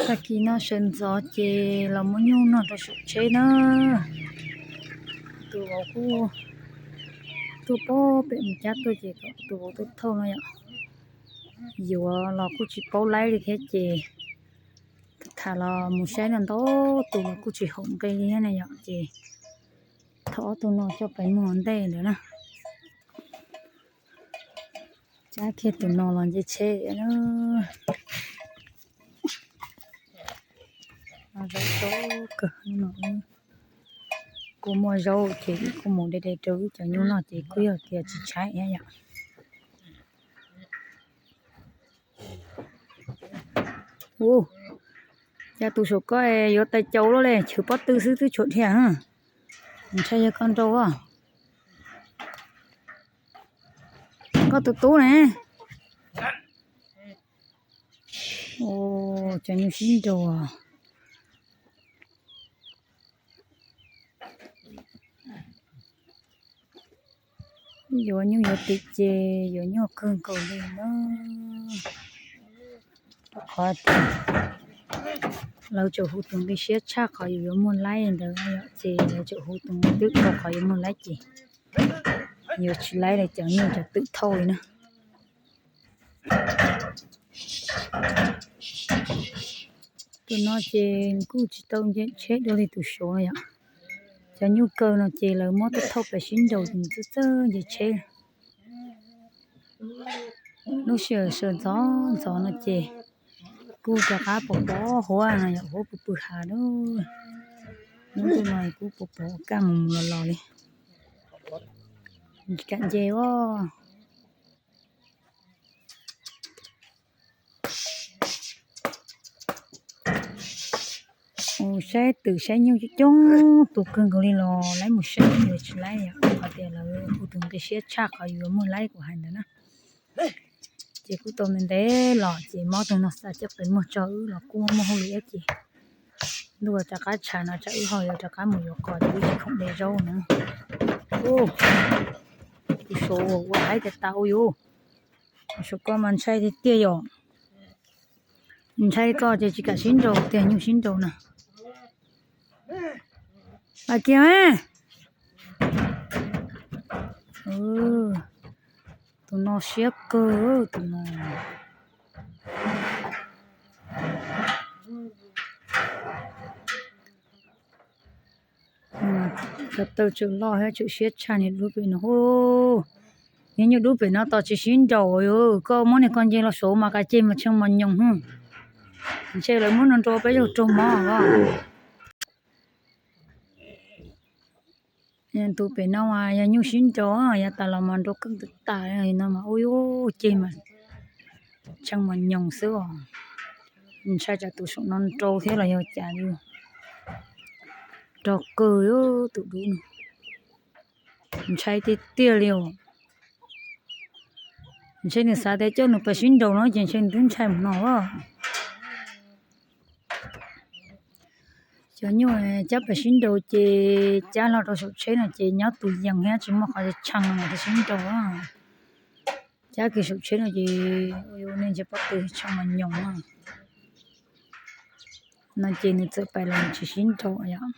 Tag kis no sawv ntxov ces los muab nyuj noj rau saum tsheb na. Tus vauv kuj tuaj pem mus cab tuaj ces kom tus vauv tuaj thauj no yom. Yuav los kuj tsis paub laib li thiab ces tham los mus saib no ntau tus los kuj tsis haum nqi li thiab na yom ces thauj ob tug no coj pem mus ua ntej ntawd na. Cab kiag tus no los nce tsheb na. Zaub kawg no. Kuj muaj zaub ces kuj mus de de rau wb cov nyuj noj ces kuj yog tias tsis tshaib yom. Ua cas tus saum ko yuav tais caus luaj li, chwv pob tw xwb twb tshuav dhia. Ntshai yog koj nrau. Koj tus tub ne. Cov nyuj sib nraus. Yuav nyuj yuav twm ces yuav nyuaj kawg nkaus li na. Rau qhov tias lawv tseem hu tus nqi siab tshaj qhov yus yuav muaj laib ntawd yom, ces lawv tseem hu tus nqi twm rau qhov yuav muaj laib ces yuav tsis laib li cov nyuj cov twm thauj li na. Tus no ces kuj tsis tau nce tsheb dua li tus saud yom. Cov nyuj kaw no ces lawv muab tuaj thauj pem sib nraus ces nws txawj txawj nce tsheb. Lub sij hawm sawv ntxov ntxov no ces kuj rov qab pos pos huab no yom, huab pw pw hav lawm. Lub ntuj no kuj pos pos kaj mus mus los los li. Tsis kam nce os. Mus saib twm saib nyuj coob coob tus kawg nkaus li los laib mus saib yuav tsis laib yom, qhov tias lawv hu tus nqi siab tshaj qhov yus yuav muaj laib kuv hais ntawd na. Ces kuj tau ntev ntev los ces mob tus no xa coj pem muag tso wb los kuj muaj hauj lwm ces ntuj rov qab tshav no tsam wb ho yuav rov qab mus yuav qos ces wb tsis khoom de zaub na. Tus saud ua haib tas tas ua yus. Saum ko mas ntshai tiag tiag yom. Ntshai ko ces tsis kam sib nraus tiag, nyuj sib nraus na. Kiag, tus no siab kawg tus no. Cov taw tseem loj thiab tseem siab tshaj niag dub pem no. Niag nyuj dub pem no tos tsis sib nraus, koj muab niag ko nce los saud mas kav ceg mas tshee mos nyoos. Ntshe lawv muab no nrau peb zaug raug mob os. Tus pem no mas yog nyuj sib nraus, yav tas los mas nrau keej tas tas no mas ua ceg mas tshee mos nyoos xwb os. Ntshai tsam tus saum no nrau thiab los yog cas li. Rog kawg tus dub no. Ntshai tiag tiag li os. Ntshe nws xav tias coj nws pais sib nraus no ces ntshe nws twb ntshai mus no. Cov nyuj cab pais sib nraus ces cab hlo rau saum tsheb no ces nyob tus yees thiab tsis muaj qhov tshee no thiaj sib nraus. Cab kiag saum tsheb no ces ua nej ntsia pob tw tshee mos nyoos no ces nws txawm pais los nws tsis sib nraus yom.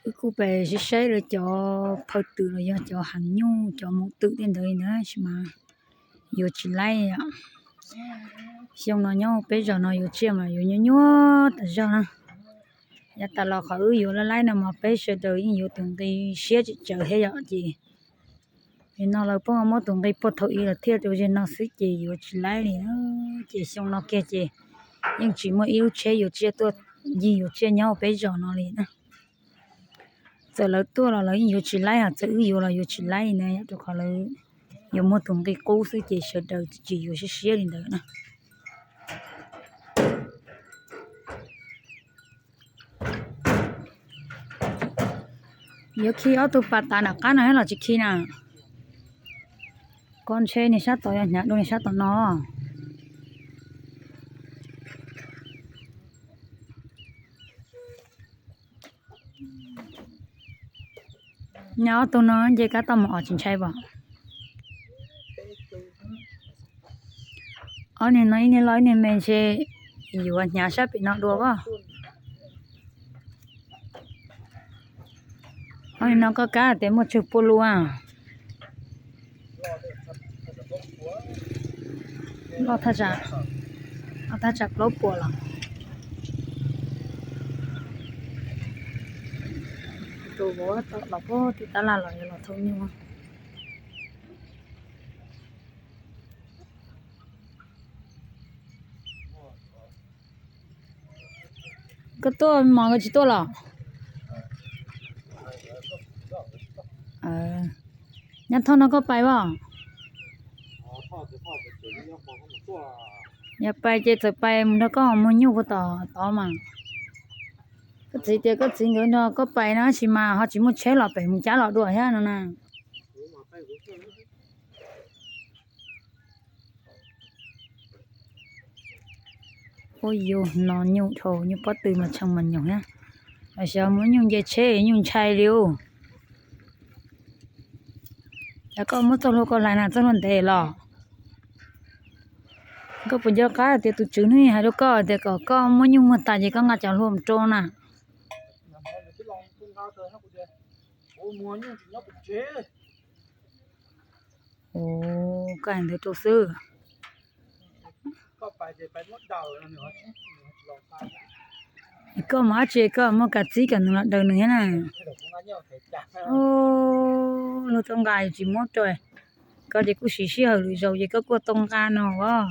Wb kuj pais saib saib lawv cov phaw twm los yog cov heev nyuj cov maum twm tej ntawd li ntawd tab sis mas yuav tsis laib. Xyoo no nyob peb zos no yuav tsiaj mas yuav nyuaj nyuaj tas zog na. Yav tas los qhov wb yuav laib laib no mas peb sawv daws yeej yuav tus nqi siab tsis tsawg thiab yom ces no lawv pheej muab tus nqi puag thaum ub los thiaj rau zeg no xwb ces yuav tsis laib li na. Ces xyoo no kiag ces yeej tsis muaj ib lub tsheb yuav tsiaj tuaj ncig yuav tsiaj nyob peb zos no li na. Txawm lawv tuaj los lawv yeej yuav tsis laib, txawm wb yuav los yuav tsis laib li na yom, rau qhov lawv yuav muag tus nqi qub xwb ces sawv daws tsis yuav siab siab li ntawd na. Yuav khi ob tug pas tas nram qab no los tsis khi na? Koj ntshe niag sab tod yog hnyav dua niag sab tom no. Nyob ob tug no nce kab toj mus os tsis ntshai pom? Ob niag no ib niag loj ib niag me ntshe yuav hnyav sab pem no dua as. Ob niag no koj kab tias muaj tsawg puas lus a? Loj thaj tsam plaub puas los. Tus vauv los puag tim tab laj los yuav los thauj nyuj. Koj tuaj mos koj tsis tuaj los? Nyab Thoj nrog koj pais as? Yog pais ces txawm pais mus nrog koj muag nyuj puag tom tod mas. Koj txiv tias koj txiv nkawd nrog koj pais no tab sis mas ho tsis muaj tsheb los pem mus cab los dua thiab no na. Ua yus no nyuj dhau, nyuj pob tw mas tshee mas nyoos thiab. Los xyov muab nyuj nce tsheb nyuj ntshai li ub. Ces koj muab txoj hlua koj hlais na, txoj hlua ntev los? Koj puas nco qab tias tus tswv hnub hais rau koj tias kom koj muab nyuj muag tas ces koj nqa cov hlua mus rau na? Ua, koj hais ntawd rau xwb. Koj mus dab tsi koj muaj kav txib kom nws los daws nws thiab na? Luag tau nqa tsis muab rau, koj ces kuj siv sij hawm lwm zaus ces koj kuj tau nqa no as.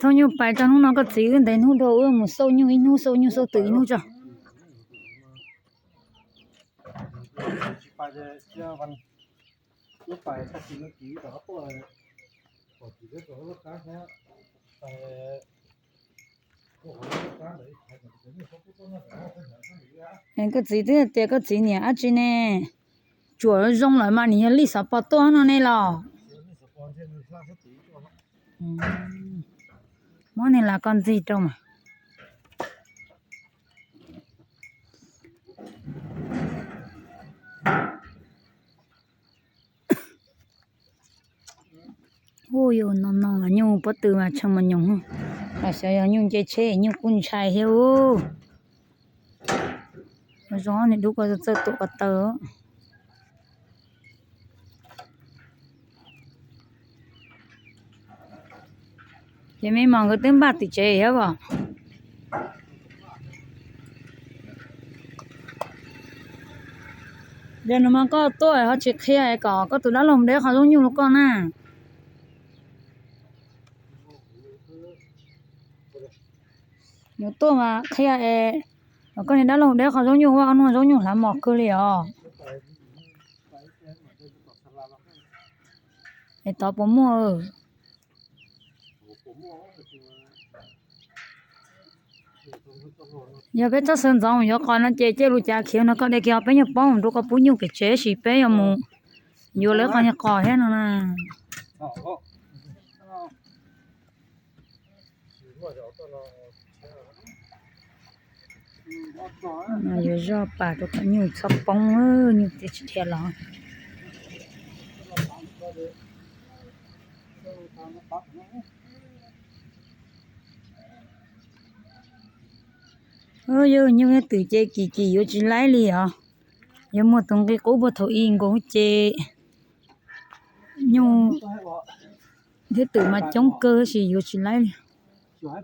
Thauj nyuj pais txog hnub no koj txiv wb ntev hnub dhau, wb mus xauj nyuj ib hnub, xauj nyuj xauj twm ib hnub tso. Koj txiv twb tias koj txiv niam dab tsi ne? Tsuam zoo lawm mas nws yog lij xov pos tuaj no ne los? Muab nws las koj ntxig rau mas. Ua yus no no mas nyuj pob tw mas tshee mas nyoos, los xyov yog nyuj nce tsheb nyuj kuj ntshai thiab ub. Zoo niag dub ko txawj tuam ko taw. Ces me mos nkawd twb npaj tim tsev thiab as. Yog no mas koj tuaj ho tsis qhia es kom koj tus dab laug deb qhov zaub nyuj rau koj na. Yuav tuaj mas qhia es kom koj niag dab laug deb qhov zaub nyuj, ua ob nua zaub nyuj hlav mos kawg li os. Es tod puas muaj? Yog peb txoj sawv ntxov mus yuav qos no ces cia lus cav khiav no koj de kiag peb nyuag pob mus rau koj pub nyuj pem tsev, tab sis peb yuav mus yuav lawv qhov nyuag qos thiab no na. Yuav zoj pas rau kom nyuj txhob poob, nyuj thiaj tsis dhia los. Yog nyuj thiab twm ces kim kim yuav tsis laib li os. Yuav muaj tus nqi qub puag thaum i nkaus ces nyuj thiab twm mas coob kawg tab sis yuav tsis laib li. Tuaj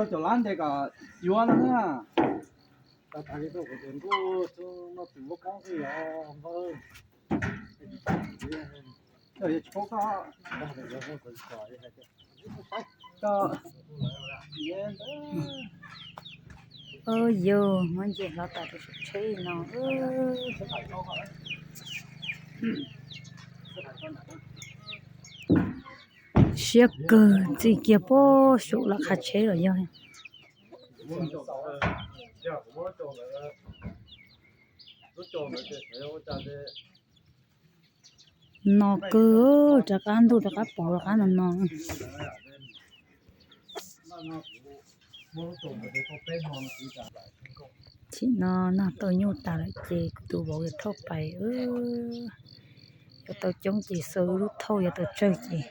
cov lab ntes kom yuav no na. Yog muab nce hlo tas tus tsheb no. Siab kawg, txij kiag puag saum lawv qhov tsheb los yog. No kawg, rov qab ntuj rov qab pov rov qab no no. Tsim no noj tau nyuj tas lawm ces kuv tus vauv yuav thauj pais. Yuav tau coob ces xuas lub thauj, yuav tau tsawg ces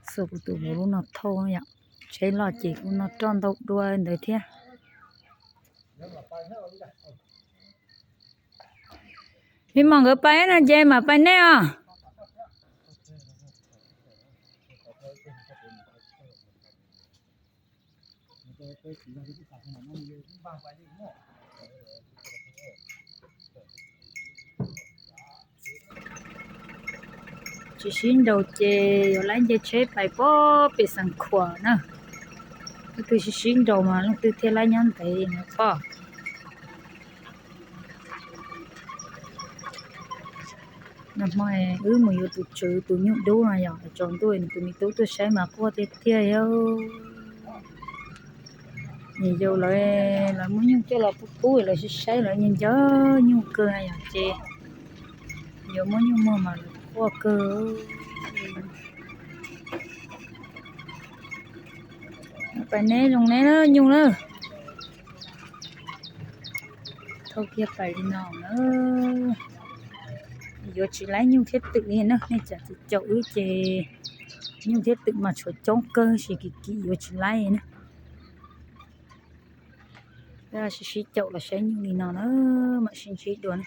xuas kuv tus vauv lub no thauj yom. Tsheb loj ces kuv no roj ntau dua ntawd thiab. Me mos nkawd pais no ces mam pais nej os. Tsis sib nraus ces yuav laib nce tsheb pais pem Xeev Khuam na. Leej twg sib sib nraus mas leej twg thiaj laib nyob ntev no pom. Nag hmo wb mus yuav tus tswv tus nyuj dub no yog tsaus ntuj nws tus me tub tuaj saib mas quaj tiag tiag. Niam yau lawv, lawv muab nyuj coj los pub pub lawv saib saib lawv nco nco nyuj kawg na yom ces yuav muab nyuj muag mas lawv quaj kawg. Pais neb zoo neb na nyuj na. Thauj kiag pais li no na. Yuav tsis laib nyuj thiab twm li na, nej tsam tsis caum wb ces nyuj thiab twm mas tshuav coob kawg sis kim kim yuav tsis laib na. Sib sib caum los saib nyuj li no na, mam sib ntsib dua na.